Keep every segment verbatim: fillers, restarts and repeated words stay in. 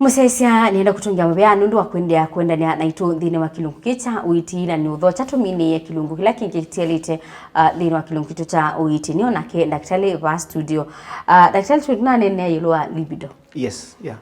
Mũsyaĩĩsya nĩenda kũtũngĩa mũvea nũndũ wa kũendeea kũendany'a naitũ nthĩnĩ wa kĩlungu kĩĩ kya ũiiti, na nĩũthokya tũminĩĩe kĩlungu kĩla kĩngĩ kĩtialĩte, ah, nthĩnĩ wa kĩlungu kĩtũ kya ũiiti. Nĩ o nake ndakĩtalĩ vaa studio. Ah, ndakĩtalĩ, twĩ tũnaneenea ĩũlũ wa libido. Yes, yeah.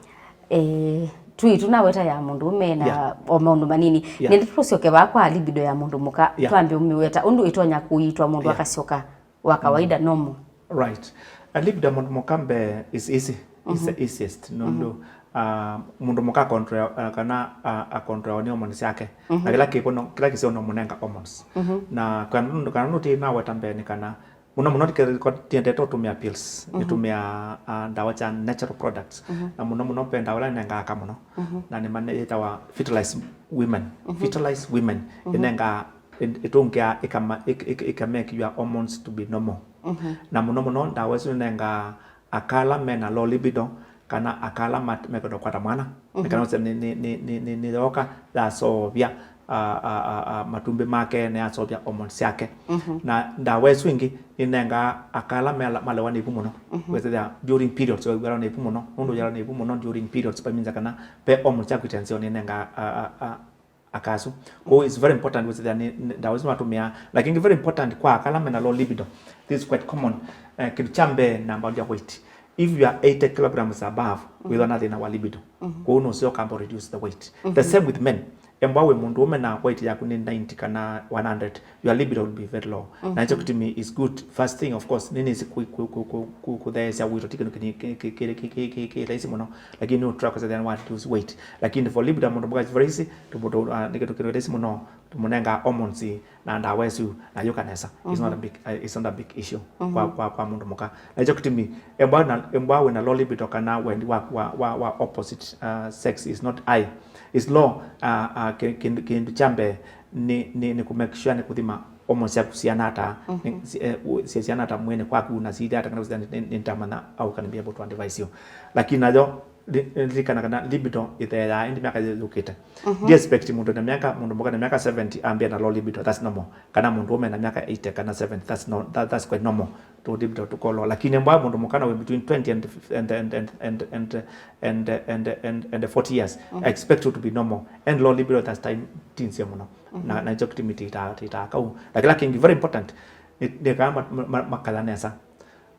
Eh, twĩ tũnaweta ya mũndũũme na Yeah. o maũndũ manini. Yeah. Nenda tũsyoke vaa kwa libido ya mũndũ mũka, Yeah. twambe ũmĩweta ũndũ ĩtonya kũiitwa mũndũ Yeah. akasyoka wa kawaida, normal. Right. A libido ya mũndũ mũka mbee is easy. It's the easiest. Nũndũ, ah, mũndũ mũka akontrola, ah, kana, ah, akontrola nĩ hormones syake. Na kĩla kĩvo no, kĩla kĩseo no mũnenga hormones. Na kana, kana nũti naweta mbee nĩ kana, mũno mũno tiendete ũtũmĩa pills. Nĩtũmĩa, ah, ndawa sya natural products. Na mũno mũno ve ndawa ĩla ĩnengaa aka mũno. Na nĩ mana yĩtawa fertilized women. Fertilized women. Ĩnengaa ĩtũngĩaa ĩkama-, ĩk-, ĩk-, ĩka make your hormones to be normal. Na mũno mũno ndawa ĩsu nĩnengaa aka ala mena low libido, kana aka ala mat-, mekwenda kũkwata mwana. Nĩ kana ũsĩ nĩ, nĩ, nĩ, nĩ, nĩ, nĩyooka yaseũvya, a, a, a, a, matumbĩ make, na yaseũvya hormones syake. Na ndawa ĩsu ĩngĩ nĩnengaa aka ala mela-, malewa nĩ ĩvu mũno. Wĩsĩthĩa during periods, wĩw'awa nĩ ĩvu mũno. Nũndũ wĩw'awa nĩ ĩvu mũno during periods, pamĩnza kana ve hormones syaku itenziwa nĩnengaa, a, a, a, aka asu. Kwoou it's very important wĩsĩthĩa nĩ, nĩ ndawa isu matũmĩaa. Na kĩngĩ very important kwa aka ala mena low libido, this is quite common. Eh, kĩndũ kya mbee, namba ya weight. If you are eighty kilograms above, wĩthwa na thĩna wa libido. Kwoou nũseo kamba reduce the weight. The same with men. Embwa wĩ mũndũũme na weight yaku nĩ ninety kana one hundred, your libido will be very low. Na nĩkyo kĩtumi is good. First thing, of course, nĩ nĩsĩ kũ-, kũ-, kũ-, kũ-, kũ-, kũtheesya wĩto ti kĩndũ kĩ-, kĩ-, kĩ-, kĩ-, kĩ-, kĩ-, kĩ-, kĩ rahisi mũno, lakini nĩ ũtry kũsethĩa nĩ wa reduce weight. Lakini for libido ya mũndũ mũka, it's very easy. Tũmũ-, tũ-, ah, nĩ kĩndũ, kĩndũ rahisi mũno. Tũmũnenga hormones na ndawa ĩsu na yũka nesa. It's not a big, uh, it's not a big issue kwa, kwa, kwa mũndũ mũka. Na nĩkyo kĩtumi, embwa na, embwa wĩna low libido kana wendi wa, wa, wa, wa opposite, uh, sex is not high, is low, uh, uh, kĩ-, kĩndũ, kĩndũ kya mbee nĩ, nĩ, nĩ kũ make sure nĩ kũthima hormones syaku siana ata, nĩ, si-, eh, u-, si-, siana ata mwĩĩnĩ kwaku, na sithya ata, kana nĩ, nĩ, nĩndamanya how can be able to advise you. Lakini nayo, li-, lilikana kana libido ĩtheeaa ĩndĩ myaka yĩũkĩte. Ndi expect mũndũ na myaka, mũndũ mũka na myaka seventy ambie na low libido, that's normal. Kana mũndũ ũme na myaka eighty kana seventy, that's no-, that, that's quite normal. To libido to low. Lakini mbwa mũndũ mũka na wĩ between twenty and, and, and forty years, I expect you to be normal. And low libido at that time, ti nzeo mũno. Na, na nĩkyo kĩtumi tĩtaa, tĩtaa kau. Na kĩla kĩngĩ very important, nĩ, nĩ kana ma-, ma-, ma-, makala nesa.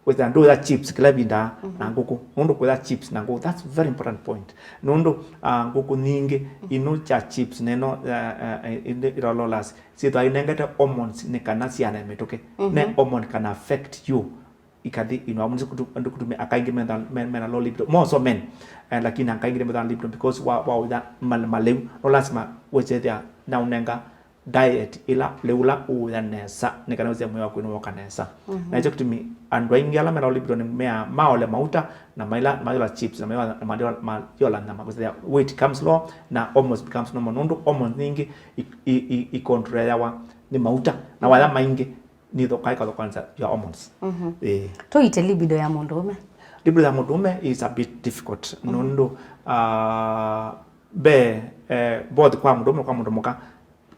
Wĩthĩa ndũya chips kĩla ĩvinda na ngũkũ. Nũndũ kũya chips na ngũkũ, that's very important point. Nũndũ, ah, ngũkũ nyingĩ ino kya chips na ino, ah, ah, indi irololas, syĩthwa inengete hormones nĩ kana siana mĩtũkĩ. Ne hormone can affect you. Ikathi, you know, andũ kũtũ-, andũ kũtumia akaingĩ metha-, me-, mena low libido. More so men. Eh, lakini akaingĩ metha libido because wa, wa ũya mal-, maleu. No lazima wĩsethĩa na ũnenga diet ĩla, lĩu ũla ũũya nesa, nĩ kana wĩsĩ mwĩĩ waku nĩwoka nesa. Na nĩkyo kĩtumi andũ aingĩ ala mena low libido nĩ mea-, maole mauta, na maila, mayola chips, na mayola, na mayola, mayola nyama, kũsethĩa weight comes low, na hormones becomes normal. Nũndũ hormones nyingĩ i-, i-, i-, ikontroleawa nĩ mauta, na waya maingĩ, nĩthokaa ĩkathũkanĩsya your hormones. Ĩĩ. Tũite libido ya mũndũũme. Libido ya mũndũũme is a bit difficult. Nũndũ, ah, mbee, eh, both kwa mũndũũme na kwa mũndũ mũka,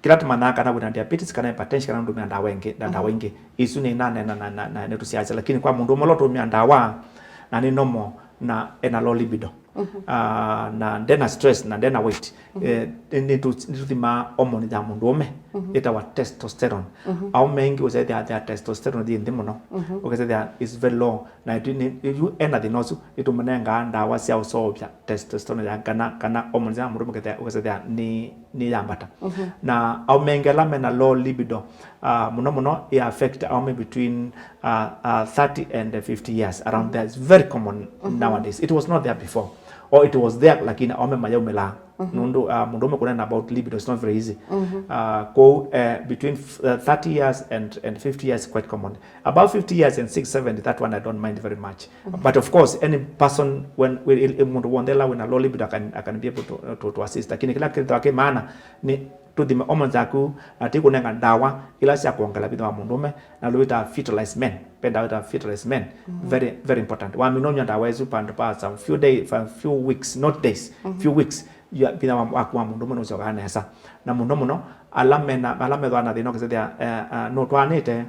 kĩla tũmanyaa kana wĩna diabetes, kana hypertension, kana ũndũmĩa ndawa ingĩ, na ndawa ingĩ. Isu nĩnaneena na, na, na nĩtũsyaasya, lakini kwa mũndũ ũmwe ũla ũtũmĩa ndawa, na nĩ normal, na ena low libido. Ah, na ndena stress, na ndena weight. Eh, nĩ, nĩtũ-, nĩtũthimaa hormone ya mũndũũme, ĩtawa testosterone. Aũme aingĩ ũsethĩa their testosterone yĩ nthĩ mũno. Ũkesethĩa is very low. Na ĩtu-, nĩ, yu ena thĩna ũsu, nĩtũmũnengaa ndawa sya ũseũvya testosterone ya kana, kana hormones ya mũndũũme ũkethĩa, ũkesethĩa nĩ, nĩ yambata. Na aũme aingĩ ala mena low libido, ah, mũno mũno ĩ affect aũme between, ah, ah, thirty and fifty years. Around there is very common nowadays. It was not there before. Or it was there, lakini aũme mayaumĩlaa. Nũndũ, ah, mũndũũme kũneena about libido is not very easy. Ah, kwoou, eh, between f-, eh, thirty years and, and fifty years is quite common. Above fifty years and sixty, seventy, that one I don't mind very much. But of course, any person, when, when, il-, il-, mũndũ w'onthe ĩla wĩna low libido, I can, I can be able to, to, to assist. Lakini kĩla kĩthĩwa kĩ maana nĩ tũthime hormones yaku, na tũikũnenga ndawa ila sya kwongela vinya wa mũndũũme, na lũĩtaa fertilized men. Ve ndawa ĩtawa fertilized men. Very, very important. Wamina ũnywa ndawa ĩsu vandũ va some few day, for a few weeks, not days, few weeks, ya, vinya wa, waku wa mũndũũme nũsyokaa nesa. Na mũno mũno, ala mena, ala methwa na thĩna ũkĩsethĩa, eh, eh, nũtwaanĩte,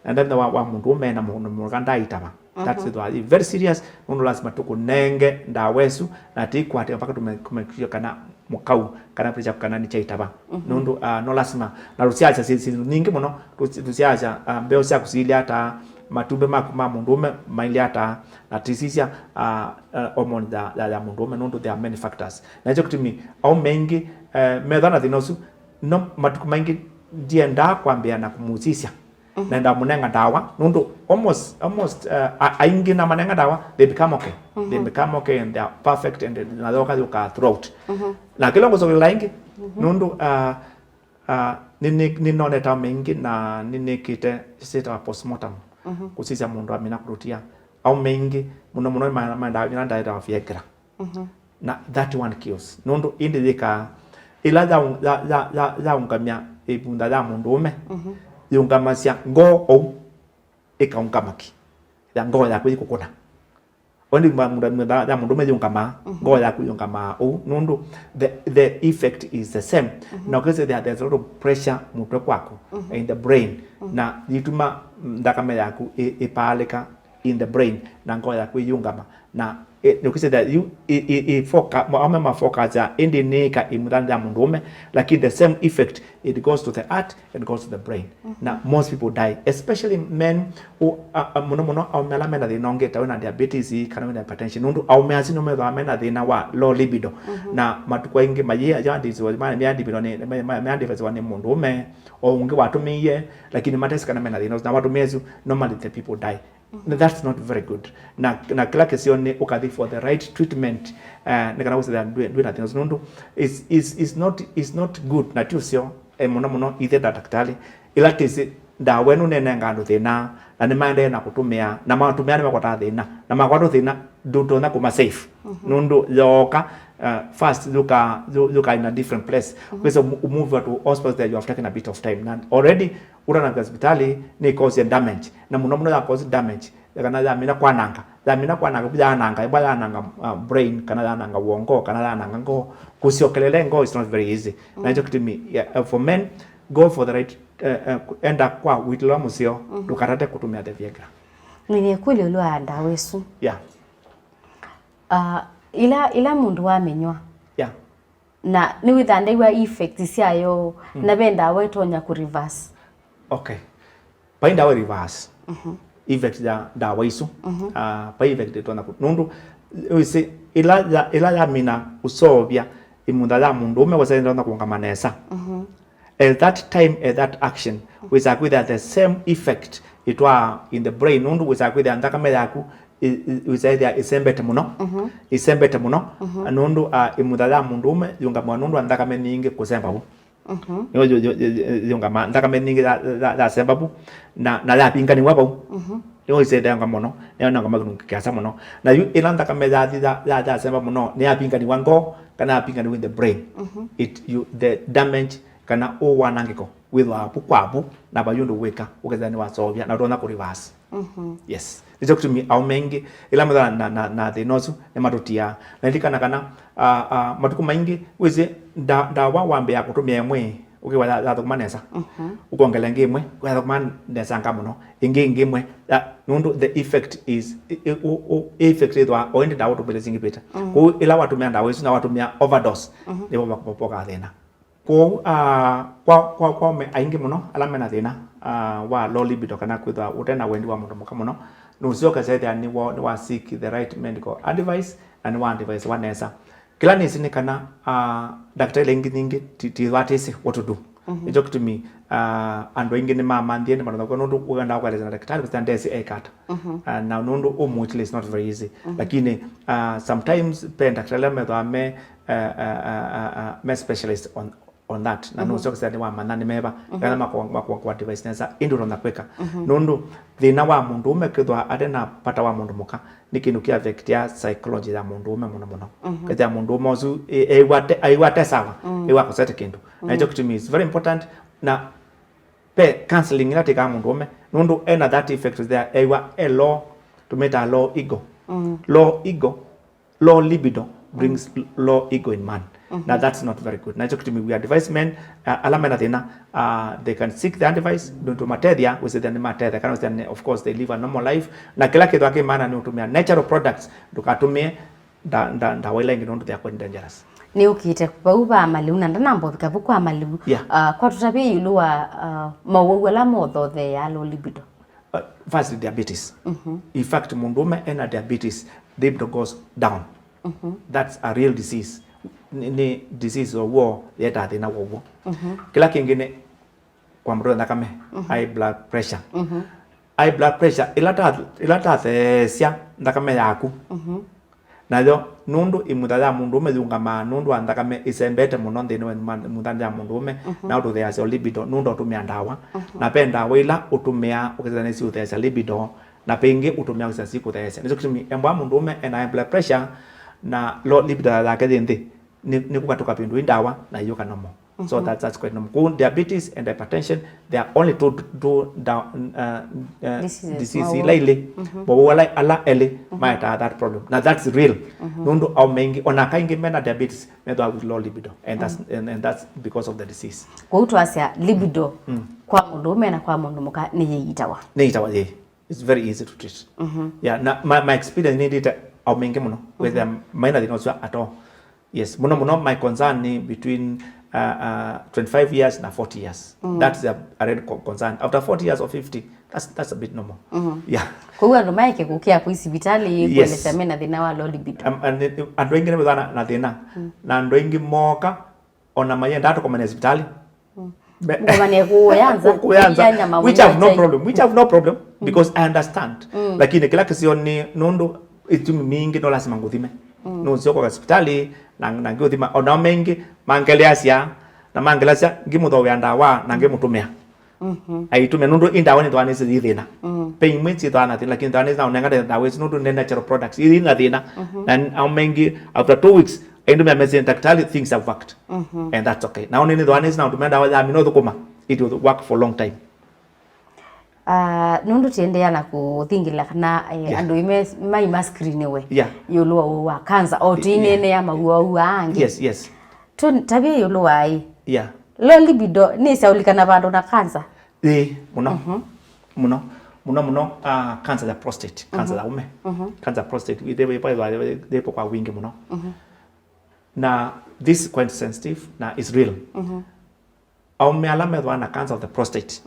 na ndavitha wa, wa mũndũũme na mũndũ mũka ndaitava. That's it, very serious. Nũndũ lasima tũkũnenge ndawa ĩsu, na tĩikwatĩka mpaka tũme- kũmekĩsya kana mũkau kana pressure kana nĩ kyaitava. Nũndũ ah, no lasima, na tũsyaasya syĩ- syĩndũ nyingĩ mũno. Tũs- tũsyaasya ah, mbeũ syaku siilye ata, matumbĩ maku ma mũndũũme mailye ata, na tĩsisya ah, ah, hormone ya, ya, ya mũndũũme, nũndũ there are many factors. Na nĩkyo kĩtumi aũme aingĩ eh, methwa na thĩna ũsu, no matukũ maingĩ ndiendaa kwambĩĩa na kũmũsisya. Naenda mũnenga ndawa, nũndũ almost, almost uh, a- aingĩ na manenga ndawa, they become okay. They become okay and they are perfect and na yoka yoka throughout. Na kĩla ngũsokela ingĩ, nũndũ uh, uh, nĩ- nĩ- nĩnonete aũme aingĩ na nĩnĩkĩte syĩtawa postmortem, kũsisya mũndũ amina kũtũtia. Aũme aingĩ mũno mũno ma- maendaa ĩla ndaĩtawa Viagra. Na that one kills. Nũndũ ĩndĩ yĩkaa ĩla yaũ- ya- ya- ya- yaũngamya ĩvunda ya mũndũũme, yĩũngamasya ngoo ou, ĩkaũngama ki ya ngoo yaku yĩkũkũna. Ondi munda ya mũndũũme yĩũngamaa, ngoo yaku yĩũngamaa ou, nũndũ the, the effect is the same. Na ũkĩsĩ there, there's a lot of pressure mũtwe kwaku, in the brain, na yĩtuma nthakame yaku ĩ- ĩpaalĩka in the brain, na ngoo yaku ĩyĩũngama. Na eh, nĩũkĩsĩ that you i- i- i- foca- ma- aũme mafocus ya ĩndĩ nĩĩka ĩmuthanĩ ya mũndũũme, lakini the same effect, it goes to the heart, it goes to the brain. Na most people die, especially men who, uh, uh, mũno mũno aũme ala mena thĩna ũngĩ ta wĩna diabetes kana wĩna hypertension, nũndũ aũme asu nĩmethĩawa mena thĩna wa low libido. Na matukũ aingĩ mayĩadivisiwa nĩ mũndũũme, o ũngĩ watũmĩie, lakini matesĩ kana mena thĩna ũsu, na watũmĩa asu, normally the people die. Na that's not very good. Na, na kĩla kĩseo nĩ ũkathi for the right treatment, eh, nĩ kana wĩsĩthĩa ndwĩ- ndwĩna thĩna ũsu, nũndũ is, is, is not, is not good, na ti ũseo eh, mũno mũno ithe ta ndakĩtalĩ. Ĩla tĩsĩ ndawa ĩno nĩnenga andũ thĩna, na nĩmaendee na kũtũmĩa, na matũmĩa nĩmakwataa thĩna, na makwatwa thĩna ndũtonya kũma save. Nũndũ yooka uh, first yuka yu- yuka in a different place. Kwĩsa umuva to hospital there, you have taken a bit of time, na already ũtanavika sipitalĩ nĩ cause damage, na mũno mũno ya cause damage kana yamina kwananga, yamina kwananga, yananga ĩmwe, yananga uh, brain, kana yananga wongo, kana yananga ngoo. Kũsyokelele ngoo is not very easy. Na nĩkyo kĩtumi, yeah, uh, for men, go for the right, uh, uh, enda kwa ũitĩlwa mũseo, ndũkatate kũtũmĩa the Viagra. Nĩ kwĩlĩ ũlũ wa ndawa ĩsu. Yeah. Ah, ila, ila mũndũ wamĩnywa, yeah, na nĩwĩthaa ndaiwa effect syayo, na ve ndawa ĩtonya kũ reverse. Okay. Vai ndawa reverse effect ya ndawa isu. Ah, vai effect ĩtonya kũ- nũndũ wĩsĩ ĩla ya- ĩla yamina ũseũvya ĩmutha ya mũndũũme wĩsa ĩtonya kũũngama nesa. At that time, at that action, wĩsaa kwĩthĩa the same effect ĩtwaa in the brain, nũndũ wĩsaa kwĩthĩa nthakame yaku ĩ- ĩ- wĩsaa ĩthĩa ĩsembete mũno, ĩsembete mũno, nũndũ ah, ĩmutha ya mũndũũme yũngamwa nũndũ wa nthakame nyingĩ kũsemba vu. Nĩyo yu- yu- yu- yũngama nthakame nyingĩ ya- ya- yasemba vu, na na yapinganĩwa vau. Nĩyo ĩsethĩanga mũno, nĩyo nangama kĩndũ kĩasa mũno. Na yu ĩla nthakame yathi ya- ya- yasemba mũno, nĩyapinganĩwa ngoo, kana yapinganĩwa in the brain. It, you, the damage kana ũwanangĩko wĩthwaa vu kwa vu, na vai ũndũ wĩka, ũkethĩa nĩwaseũvya, na ũtonya kũ reverse. Yes. Nĩkyo kĩtumi aũme aingĩ ĩla methĩwa na, na, na thĩna ũsu nĩmatũtiaa. Na lilikana kana ah, ah, matukũ maingĩ wĩsĩ nda- ndawa wambĩĩa kũtũmĩa ĩmwe, ũkĩwa ya- yathũkũma nesa, ũkongela ĩngĩ ĩmwe, yathũkũma nesa nga mũno, ĩngĩ ĩngĩ ĩmwe, ya- nũndũ the effect is i- i- u- u- effect ĩthwaa o ĩndĩ ndawa ũtũmĩte singĩvĩte. Kwoou ĩla watũmĩa ndawa isu na watũmĩa overdose, nĩvo vakopokaa thĩna. Kwoou ah, kwa, kwa, kwa aũme aingĩ mũno ala mena thĩna ah, wa low libido kana kwĩthwa ũte na wendi wa mũndũ mũka mũno, nũsyoka sethĩa nĩwa, nĩwa seek the right medical advice, na nĩwa advice wa nesa. Kĩla nĩsĩ nĩ kana ah, ndakĩtalĩ aingĩ nyingĩ ti- tithwa tĩsĩ what to do. Nĩkyo kĩtumi ah, andũ aingĩ nĩmamanthie nĩmanothakw'a nũndũ ũendaa kũelesya na ndakĩtalĩ kũsya ndesĩ ekata. Ah, na nũndũ ũmũitĩle is not very easy. Lakini ah, sometimes pe ndakĩtalĩ ala methwa me uh, uh, uh, uh, uh, me specialist on, on that, na nũsyoka sya nĩwamanya nĩ meva kana makwa makwa advice nesa ĩndĩ ũtonya kwĩka. Nũndũ thĩna wa mũndũũme kwĩthwa ate na vata wa mũndũ mũka nĩ kĩndũ kĩ affectia psychology ya mũndũũme mũno mũno. Kethĩa mũndũũme ũsu e- eĩwa te- aĩwa te sawa, eĩwa akosete kĩndũ. Na nĩkyo kĩtumi is very important, na pe counseling ĩla tĩkaa mũndũũme nũndũ ena that effect there, eĩwa e low, tũmĩtaa low ego. Low ego, low libido brings low ego in man. Na that's not very good. Na ĩkyo kĩtumi we advise men, uh, ala mena thĩna, uh, they can seek the advice, nũndũ matethya, wĩsĩthya nĩ matethya, kana wĩsĩthya nĩ, of course, they live a normal life. Na kĩla kĩthwa kĩ maana nĩ ũtũmĩa natural products, ndũkatũmĩe nda-, nda-, ndawa ila ingĩ nũndũ they are quite dangerous. Nĩ ũkĩte vau va malĩu na ndanamba ũvika vu kwa malĩu. Yeah. Uh, kwa tũtavye ĩũlũ wa, uh, mawau ala mothotheeaa low libido. Uh, first, diabetes. In fact, mũndũũme ena diabetes, libido goes down. That's a real disease. Nĩ, nĩ disease ow'o yetaa thĩna wow'o. Kĩla kĩngĩ nĩ kwambatwa nthakame, high blood pressure. High blood pressure ĩla ta, ĩla tatheesya nthakame yaku, nayo nũndũ ĩmutha ya mũndũũme yũngamaa nũndũ wa nthakame ĩsembete mũno nthĩnĩ wa ĩmutha ya mũndũũme, na ũtũtheeasya libido nũndũ ũtũmĩa ndawa. Na ve ndawa ila ũtũmĩaa ũkethĩa nĩsiũtheesya libido, na ve ingĩ ũtũmĩaa ũkethĩa sikũtheesya. Nĩkyo kĩtumi embwa mũndũũme ena high blood pressure na low libido yake yĩ nthĩ, nĩ, nĩ kũkatũka vĩndũ ĩ ndawa na iyũka normal. So that's, that's quite normal. Kũu diabetes and hypertension, they are only two, two down, uh, uh, diseases ila ilĩ. Mawau ala, ala elĩ maetaa that problem. Na that's real. Nũndũ aũme aingĩ, ona aka aingĩ mena diabetes, methwa with low libido. And that's, and, and that's because of the disease. Kwoou twasya libido kwa mũndũũme na kwa mũndũ mũka nĩyĩitawa. Nĩyĩitawa, yeah. It's very easy to treat. Yeah, na my, my experience nĩndĩte aũme aingĩ mũno wĩthĩa maina thĩna ũsu at all. Yes, mũno mũno my concern nĩ between, uh, uh, twenty-five years na forty years. That's a, a red co-, concern. After forty years or fifty, that's, that's a bit normal. Yeah. Kwoou andũ maeke kũkĩa kwĩ sivitalĩ, yes, kũelesya mena thĩna wa low libido. Um, and, uh, andũ aingĩ nĩmethwa na, na thĩna. Na andũ aingĩ moka, ona mayenda tũkomane sivitalĩ. Mkomane kũya nza, kũya nza, kũya nyama, which have no problem, which have no problem, because I understand. Lakini kĩla kĩseo nĩ nũndũ itumi mingi no lasima ngũthime. Nũseo kwa sivitalĩ, na, na ngĩũthima, ona aũme aingĩ mangeleasya, na mangeleasya, ngĩmũthooea ndawa, na ngĩmũtũmĩa. Aitũmĩa nũndũ ĩ ndawa nĩthwaa nĩsĩ yĩ thĩna. Ve imwe syĩthwaa na thĩna, lakini thwaa nĩsĩ naũnengane ndawa ĩsu nũndũ nĩ natural products. Yĩ na thĩna. Na aũme aingĩ, after two weeks, aindũmĩa mesĩ, "Daktari, things have worked." And that's okay. Na ũnĩ nĩthwaa nĩsĩ naũtũmĩa ndawa ya mina ũthũkũma, it will work for a long time. Ah, nũndũ tiendeea na kũthingĩla kana, eh, andũ ime-, maima screeniwe, yeah, ĩũlũ wa ũwau wa cancer, o tuineenea mawau aa angĩ. Yes, yes. Tũtavye ĩũlũ wa ĩ. Yeah. Low libido nĩsyaũlikana vandũ na cancer? Ĩĩ, mũno. Mũno. Mũno mũno, ah, cancer ya prostate, cancer ya ũme. Cancer ya prostate, ĩthĩwa kwa wingĩ mũno. Na this is quite sensitive na is real. Aũme ala methwaa na cancer of the prostate,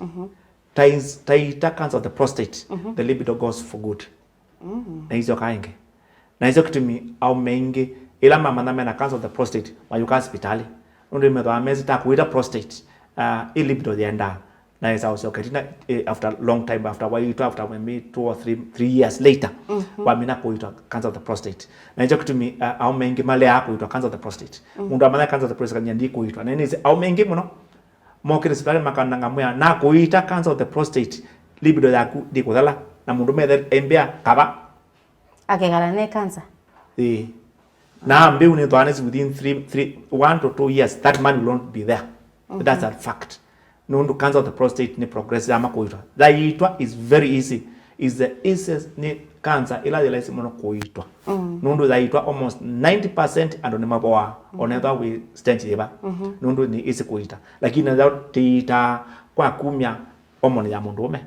tai-, taita cancer of the prostate, the libido goes for good. Na isyokaa ĩngĩ. Na isyo kĩtumi aũme aingĩ, ĩla mamanya mena cancer of the prostate, mayũkaa sivitalĩ. Nũndũ methwaa mesĩ ta kũita prostate, uh, ĩ libido yendaa. Na ĩsa ũsyoka ĩtina, eh, after long time, after waitwa, after maybe two or three, three years later, wamina kũitwa cancer of the prostate. Na isyo kĩtumi, uh, aũme aingĩ maleaa kũitwa cancer of the prostate. Mũndũ amanya cancer of the prostate, akanyia ndikũitwa. Na nĩsĩ aũme aingĩ mũno mokĩte sivitalĩ makananga mwĩa, "Nakũita cancer of the prostate, libido yaku ndĩkũthela." Na mũndũ methe embĩa kava. Akekala ne cancer? Ĩĩ. Na mbeu nĩthwaa nĩsĩ within three, three, one to two years, that man will not be there. That's a fact. Nũndũ cancer of the prostate nĩ progress yama kũitwa. Yaitwa is very easy. Is the easiest nĩ cancer ĩla yĩ laisi mũno kũitwa. Nũndũ yaitwa almost ninety percent andũ nĩmavoaa, onethwa wĩ stage yĩva. Nũndũ nĩ easy kũita. Lakini nayo tĩitaa kwa kumya hormone ya mũndũũme.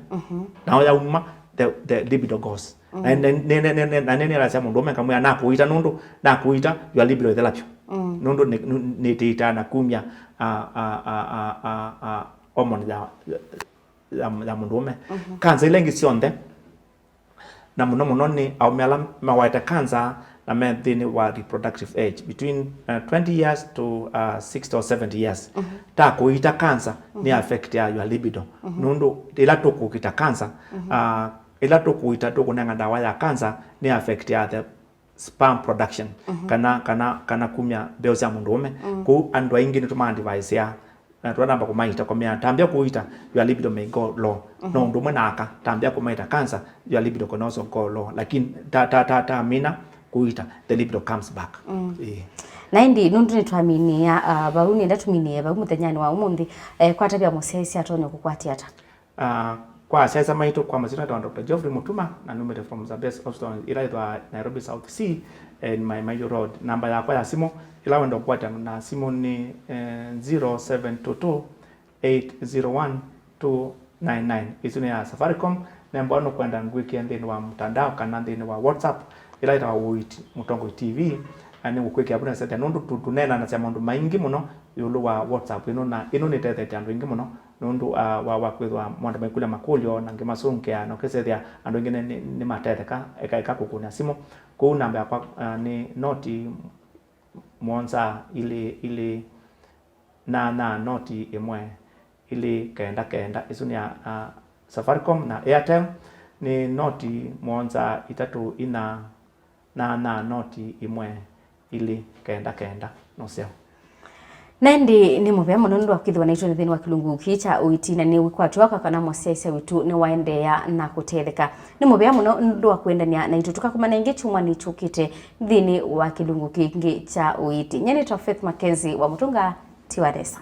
Nao yauma, the, the libido goes. Na nĩ, nĩ, nĩ, nĩ, nĩ, na nĩ nĩlasya mũndũũme ngamwĩa, "Nakũita nũndũ, nakũita, your libido ĩthela vyũ." Nũndũ nĩ, nĩ, nĩtĩitaa na kumya, a, a, hormone ya, ya, ya mũndũũme. Cancer ila ingĩ syonthe, na mũno mũno nĩ aũme ala mawaĩte cancer na me nthĩnĩ wa reproductive age, between, uh, twenty years to, uh, sixty or seventy years. Ta kũita cancer nĩ affect ya your libido. Nũndũ ĩla tũkũkita cancer, uh, ĩla tũkũita, tũkũnenga ndawa ya cancer, nĩ affect ya the sperm production, kana, kana, kana kumya mbeo sya mũndũũme. Kũu andũ aingĩ nĩtũmaadvaisea, na tũtanamba kũmaita, kũmea, "Tambĩa kũita, your libido may go low." No ũndũ ũmwe na aka, "Tambĩa kũmaita cancer, your libido can also go low." Lakini ta, ta, ta, tamina kũita, the libido comes back. Ĩĩ. Na ĩndĩ nũndũ nĩtwaminĩa, ah, vau, nĩenda tũminĩe vau mũthenyanĩ wa ũmũnthĩ, eh, kwatavya mũsyaĩĩsya atonya kũkwatya ata? Ah, Kwa asyaĩĩsya maitũ, kwa masyĩtwa nĩtawa Doctor Geoffrey Mutuma, na numĩte from Zabes Hospital ĩla ĩthwa Nairobi South C, eh, Mai Mahiu Road. Namba yakwa ya simũ ĩla wenda ũkwata na simũ nĩ, eh, zero seven two two, eight zero one, two nine nine. Ĩsu nĩ ya Safaricom. Namba nũkwenda ngwĩkĩe nthĩnĩ wa mtandao kana nthĩnĩ wa WhatsApp ĩla ĩtawa Ũiti Mũtongoi T V, na nĩngũkwĩkĩa vu nesa nũndũ tũ- tũneenanasya maũndũ maingĩ mũno ĩũlũ wa WhatsApp ĩno, na ĩno nĩtethetye andũ aingĩ mũno nũndũ, ah, wa, wa kwĩthwa mũndũ maikũlya makũlyo na ngĩmasũngĩa, na ũkĩsethĩa andũ aingĩ nĩ- nĩ- nĩmatetheka, eka eka kũkũnĩa simũ. Kwoou namba yakwa, ah, nĩ noti mũonza ilĩ ilĩ nyanya noti ĩmwe ilĩ kenda kenda. Ĩsu nĩ ya, ah, Safaricom, na Airtel nĩ noti mũonza itatũ inya nyanya noti ĩmwe ilĩ kenda kenda. Nũseo. Na ĩndĩ nĩ mũvea mũno nũndũ wa kwĩthĩwa naitũ nthĩnĩ wa kĩlungu kĩĩ kya Ũiti, na nĩ wĩkwatyo wakwa kana mũsyaĩĩsya witũ nĩwaendeea na kũtetheka. Nĩ mũvea mũno nũndũ wa kũendanĩa naitũ. Tũkakomana ĩngĩ kyumwanĩ kyũkĩte nthĩnĩ wa kĩlungu kĩngĩ kya Ũiti. Nyie nĩtawa Faith Mackenzie wa Mũtũnga. Tiwa nesa.